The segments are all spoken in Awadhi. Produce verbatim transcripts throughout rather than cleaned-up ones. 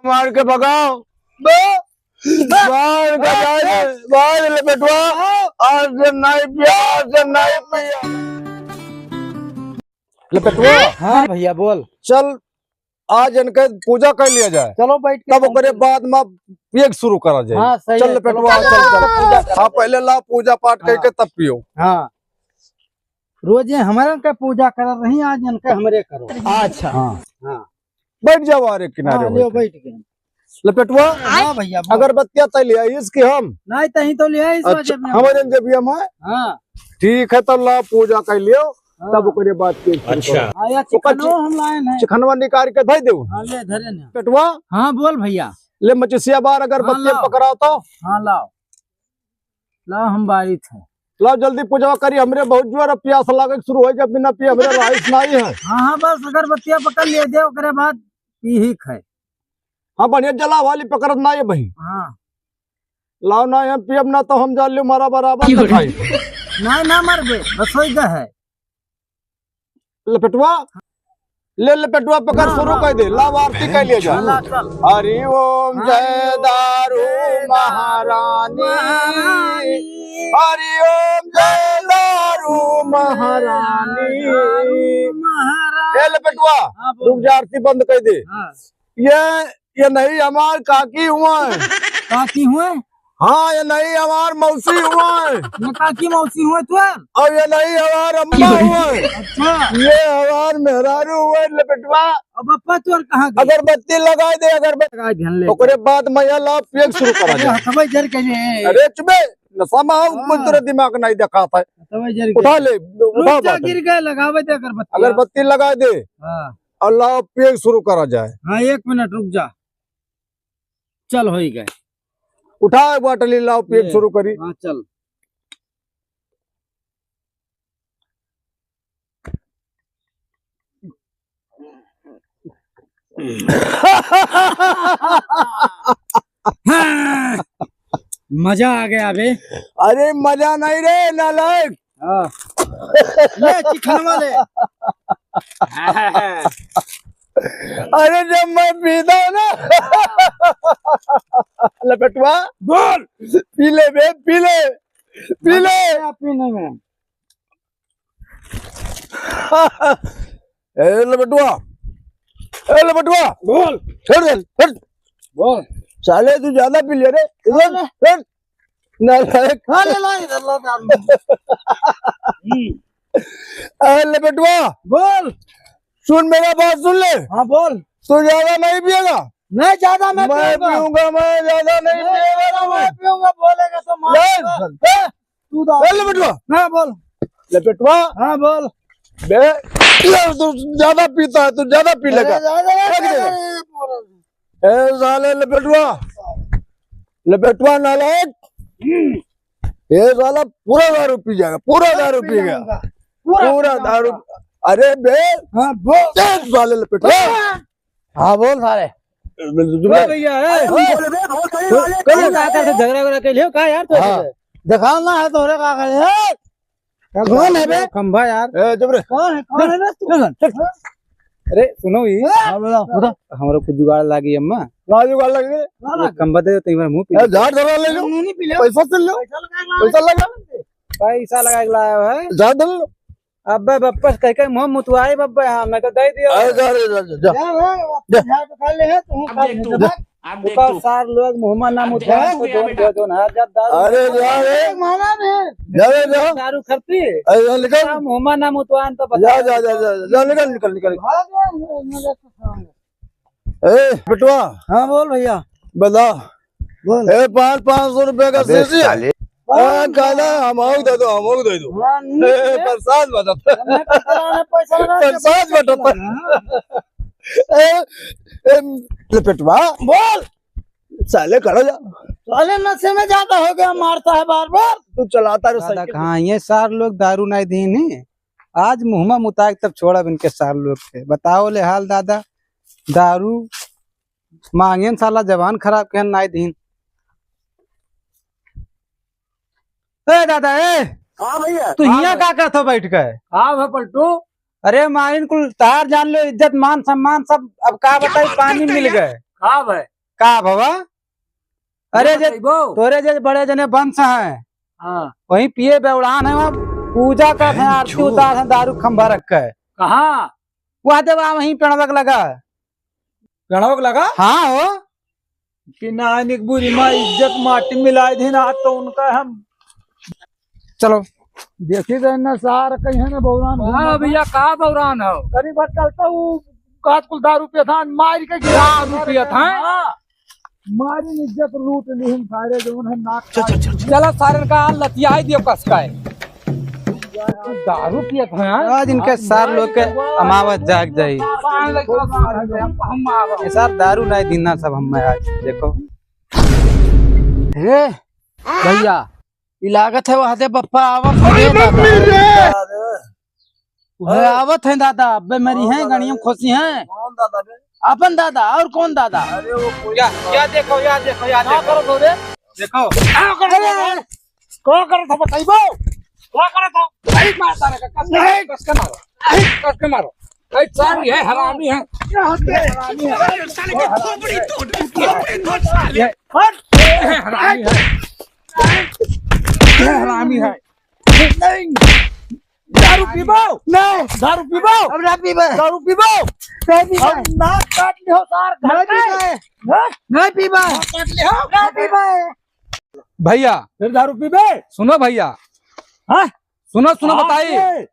मार के भगाओ। बे, मार के भगाओ, मार ले बेटवा। आज से नहीं पिया, आज से नहीं पिया। ले बेटवा। हाँ भैया, बोल। चल, आज इनके पूजा कर लिया जाए, चलो बैठ के तब ओकरे बाद में पिए के शुरू करा जाए। हाँ, सही चल है, ले चलो। बेटवा, चल, चल। हाँ, पहले ला पूजा पाठ हाँ। करके तब पियो। हाँ, रोजे हमारे के पूजा कर रही, आज इनके हमरे करो। अच्छा। हाँ। हाँ। बैठ जाओ, अरे किनारे हाँ, हो लियो, के। बैठ गए। ले बेटवा, हाँ भैया, बोल। अगरबत्तियाँ तय ले आइस कि हम? नहीं, तहीं तो ले आइस, अच्छा, जेबिया में। हमारे जेबिया में? हाँ। ठीक है, तब ला पूजा कर लियो, हाँ। तब ओकरे बाद के अच्छा। हाँ, या ओकर चिकनो चि-, हम लाए हैं। चिकनवा निकाल के धर दो। हाँ, ले, धरे ने। बेटवा। हाँ, बोल भैया। ले मचिसिया बार अगरबत्ती हाँ, लाओ। पकड़ाओ तो। हाँ, लाओ। लाओ, हम बारित हैं। लाओ, जल्दी पूजवा करी, हमरे बहुत जोर अब प्यास लागे शुरू हो गया, बिना पिए हमरे राइस नहीं है। हाँ, हाँ, बस अगरबत्तियाँ पकड़ लिए दे, ओकरे बाद पी ही खाए। हाँ, बढ़िया जला वाली पकड़त ना ये भाई। हाँ। लाओ ना, हम पियब ना तो हम जान लियो मारा बराबर ना खाई। ना, ना मरबे, बस वही का है। लपेटवा, ले लपेटवा पकड़ हाँ, शुरू हाँ। कर दे, लाओ आरती कर लिया जाए। हाँ, चल। हरि ओम जय दारू महारानी। हरि ओम जय दारू महारानी। ए लपेटवा, हाँ, बोल। रुक जा, आरती बंद कर दे। हाँ। ये, ये नहीं हमार काकी हुआ है। काकी हुआ है? हाँ, ये नहीं हमार मौसी हुआ है। ये काकी मौसी हुआ है तू? और ये नहीं हमार अम्मा हुआ है। अच्छा। ये हमार मेहरारू हुआ है, लपेटवा। अब अप्पा तोर कहाँ गई? अगरबत्ती लगा दे, अगरबत्ती। लगा ध्यान ले। ओकरे बाद में ये लाओ पिए शुरू करा अरे जाए। हथवा जर के ले। अरे चुपे, नशा में हो, हाँ। कुछ तेरा दिमाग नहीं दिखाता है। हथवा जर के। उठा ले, उठा रुक जा, बात है। गिर गए, लगावे दे अगरबत्ती। अगरबत्ती लगा दे। हाँ। और लाओ पिए शुरू करा जाए। हाँ, एक मिनट रुक जा। चल, होई गए। उठा एक बाटली, लाओ, पिए ये। शुरू करी। हाँ, चल। हाँ, मजा आ गया बे। अरे, मजा नहीं रे, नालायक। हाँ। ले, चिखनवा ले। अरे, जब मैं पीता हूँ ना, लपेटवा, बोल। पी ले बे, पी ले, पी ले। मजा आया पीने में। ए लपेटवा, ए लपेटवा, बोल। छोड़ दे, हट। बोल। साले, तू ज्यादा पी लिया रे। इधर, हाँ। हट। नालायक। हाँ, ले ला, इधर ला, डाल दे। हम्म। ए लपेटवा, बोल। सुन, मेरा बात सुन ले। हाँ, बोल। तू ज्यादा नहीं पिएगा? नहीं, ज्यादा मैं मैं पीऊंगा। पीऊंगा, मैं ज्यादा नहीं नहीं, पीएगा ज्यादा तू। मैं पीऊंगा, बोलेगा तो मार नहीं, दूंगा। सर। ए, तू तो ए, लपेटवा। हाँ, बोल। लपेटवा। हाँ, बोल। बे, यार, तू ज्यादा पीता है, तू ज्यादा पी लेगा। अरे, ज्यादा नहीं फेंक देगा। पीऊंगा, बोल। ए, साले लपेटवा, लपेटवा नालायक। ये साला पूरा दारू पी जाएगा, पूरा दारू पी गया। पूरा पूरा पी जाऊंगा। दारू। अरे बे। हाँ, बोल। ए, साले लपेटवा। हाँ। हाँ, बोल साले। बोल भैया, ए। अरे, बोल बे, बोल, सही बोल, वाले, बोल। कौन का करते झगड़ा वगड़ा के लिए? का यार, तो हाँ। दिखाओ ना है तोरे का करे, ए? कौन है बे? खंभा यार। ए, चुप रे। कौन है, कौन है बे तू? चल, चल। अरे, सुनो ई। हाँ, बोलो, बोलो। हमरो कुछ जुगाड़ लागी अम्मा। का जुगाड़ लागी? का लागी? खंभा दे दो, तो एक बार मुंह पी ए, ले। झाड़ धरा ले लो। मुंह नहीं पी ले। पैसा से लो। पैसा लगा के लाओ। पैसा लगा। पैसा लगा के लाया है। झाड़ धरा लो। अबे बप्पस कह के मुंह मुतवाई बब्बे, हाँ, मैं तो दे दिया। अरे, जा रे, जा, जा, जा। जा रे, जा। झाड़ तो खा ले है, तू खा ले। अब देख तू। बताओ, सार लोग मुहमा ना मुतवान तो जोन, जोन, जोन, हाँ, जब दारू अरे, जा रे। माना नहीं। जा रे, जा। दारू खरती? अरे, जा, निकल। मुहमा ना मुतवान तो बता। जा, जा, जा, जा, जा, निकल, निकल, निकल। भाग जा, मेरे को सामने। ए, बेटवा। हाँ, बोल भैया। बता। बोल। ए, पाँच, पाँच सौ रुपए का अबे शीशी है। साले। ए, कहला, हम आऊ दे दो, हम आऊ दे दो। हाँ, नहीं ए, है। प्रसाद बटत। हमें पता नहीं, पैसा लगा के प्रसाद बटत। हाँ। ए, ए, लपेटवा, बोल। साले खड़ा जा। साले नशे में ज्यादा हो गया, मारता है बार बार। तू चलाता रे दादा साइकिल। कहाँ ये सार लोग दारू नहीं दीन है? आज मुहमा मुताबिक तब छोड़ा इनके सार लोग के। बताओ ले हाल दादा, दारू मांगेन साला जबान खराब केहन नाई दीन। ए दादा, ए! हाँ भैया। तू हियां का करत हो बैठ के? हाँ भाई पलटू। अरे मारिन कुल तार जान लो, इज्जत मान सम्मान सब, अब का बताई, पानी मिल गए। हाँ भाई। का भवा? अरे का जे बतइबो? तोरे जे बड़े जने वंश हैं, हाँ। वहीं पिए बेवड़ान है, वहाँ पूजा करत हैं, आरती उतारत हैं, दारू खंभा रख के। कहाँ? वह देवा वहीं पेड़वक लगा। पेड़वक लगा? हाँ हो। कि नानिक बुरी माँ इज्जत माटी मिलाइ देना, तो उनका हम चलो। देखी गए ना सार कहीं है ना बौरान हाँ घूमत भैया, है। का बौरान हो? तनी भर चलता हूँ, कात कुल दारू पियत हैं, मार के गिरा दारू पियत हैं? हाँ। मारी इज्जत लूट ली हम सारे जौन है नाक चल, चल, चल, चल। चला सारन का लतियाई दियो कस का है। दारू पियत हैं? आज इनके सार लोग के अमावस जाग जाई। हम, हम आवा। ये सार दारू नहीं दीना सब हम आज देखो। हे भैया, ई लागत है वहाँ से बप्पा आवत है रे दादा। अरे, वह आवत है दादा, अबे मेरी कौन हैं दादा गणियम रे? खोसी हैं। कौन दादा रे? अपन दादा, और कौन दादा? अरे वो कोई या, या देखो, या देखो, या क्या देखो। करो तो रे? देखो। क्या करो तो? अरे, क्या करो तो बताइबो? क्या करो तो? नहीं मारता रे, कस के, नहीं। कस के मारो। नहीं, कस के मारो। नहीं, सारी है, हरामी है। क्या होते हैं? हरामी है। साले की खोपड़ी तोड़, खोपड़ी तोड़ साले। ये हट। ये हरामी है। ये हरामी है। नहीं। दारू पीबो? नहीं। दारू पीबो? अब ना पीबे। दारू पीबो? नहीं पीबे। अब नाक काट लियो सार घर नहीं में। पीबे। हाँ? नहीं पीबे। नाक काट लियो। नहीं पीबे। भैया। फिर दारू पीबे? सुनो भैया। हाँ? सुनो, सुनो, हाँ, बताई। ये।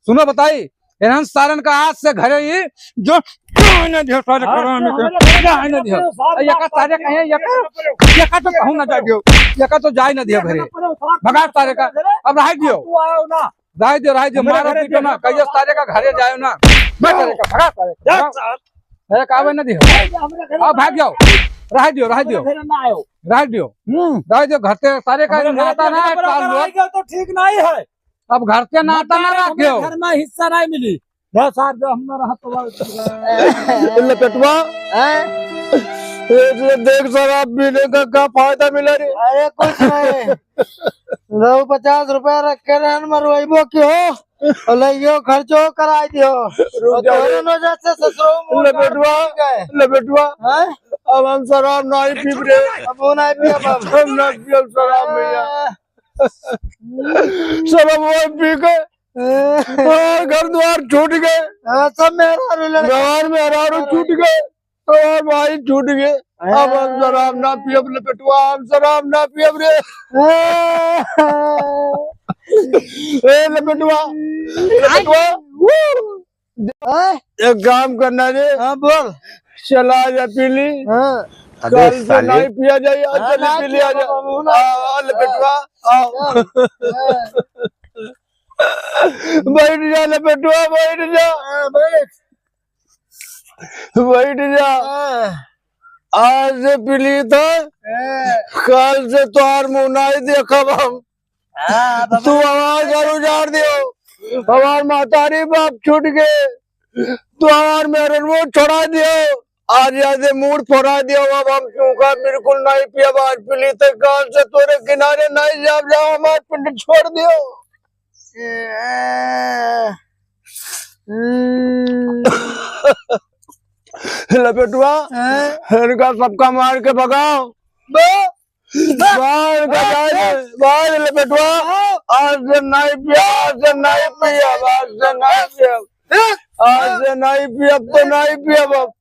सुनो, बताई। इन्हन सारन का आज से घरे ही जो जाए न दियो, सारे हाँ, घरवा में तो के हमारे घर जाए न में दियो। साथ अरे, यका बात सारे बात कहे, नहीं यका, है। यका तो कहूँ न जाए दियो, यका तो जाए न दियो घरे। भगा सारे का, अब रह दियो। तू आओ ना। रह दियो, रह दियो, हमारे मारो घरे पीटो ना, जाओ। कहियो सारे का घरे जाओ ना। मैं सारे का, भगा सारे का, जा भगा। सार। अरे, का आवे न दियो। जा, हमारे घरे अब भाग जाओ। रह दियो, रह दियो। हमारे घरे ना आयो। रह दियो। हम्म। रह दियो, घर से सारे का हमारे घरे नाता ना है, जाओ, सार लोग। आई गयो तो ठीक नहीं है। अब घर के नाता ना मत रखियो। घर में हिस्सा नहीं मिली। जा सार, जो हम ना रहा तो बात। लपेटवा। हैं? ए, जे देख शराब पीने का का फायदा मिला रे? अरे कुछ नहीं। रहू पचास रुपया रख के रहन मरवाइबो की हो। और लइयो खर्चो कराई दियो। रुक और जा तोरे रे। नजर से ससुरो मुंह लपेटवा, काट के। लपेटवा। हैं? अब हम शराब नहीं पीब रे। अब वो नहीं पियब अब। हम ना पियब शराब भैया। सब अब वही पी के, ए। और घर द्वार छूट गए। हाँ, सब मेहरारू लड़के। घर मेहरारू छूट गए, और भाई छूट गए। ए। अब हम शराब ना पियब लपेटवा, हम शराब ना पियब रे। ए। ए लपेटवा, लपेटवा। हैं? एक काम करना रे। हाँ, बोल। चला जा पी ली। हाँ। अबे कल से साले। नहीं पिया जाए, आज हाँ, चली ना पी लिया पिया जाए। बाबू, ना। आ, आ, लपेटवा, आ। हाँ। बैठ जा लपेटवा, बैठ जा। हाँ, बैठ। बैठ जा। हाँ। आज से पी ली था, हाँ। कल से तोहार मुंह नहीं देखब हम। हाँ, बाबा। तू हमार घर उजाड़ दियो, हमार महतारी बाप छूट गए, तू हमार मेहरनवो छोड़ा दियो, आज यादे मूड़ फोड़ा दियो। अब हम सूखा बिल्कुल नहीं पियब, आज पी ली तो काल से तोरे किनारे नहीं जाब, जाओ हमार पिंड छोड़ दियो। लपेटवा, हाँ। इनका सबका मार के भगाओ। बे, बाहर का जाए, बाहर लपेटवा। आज से नहीं पिया, आज से नहीं पिया, आज से नहीं पिया। आज से नहीं पिया, अब तो नहीं पिया, अब।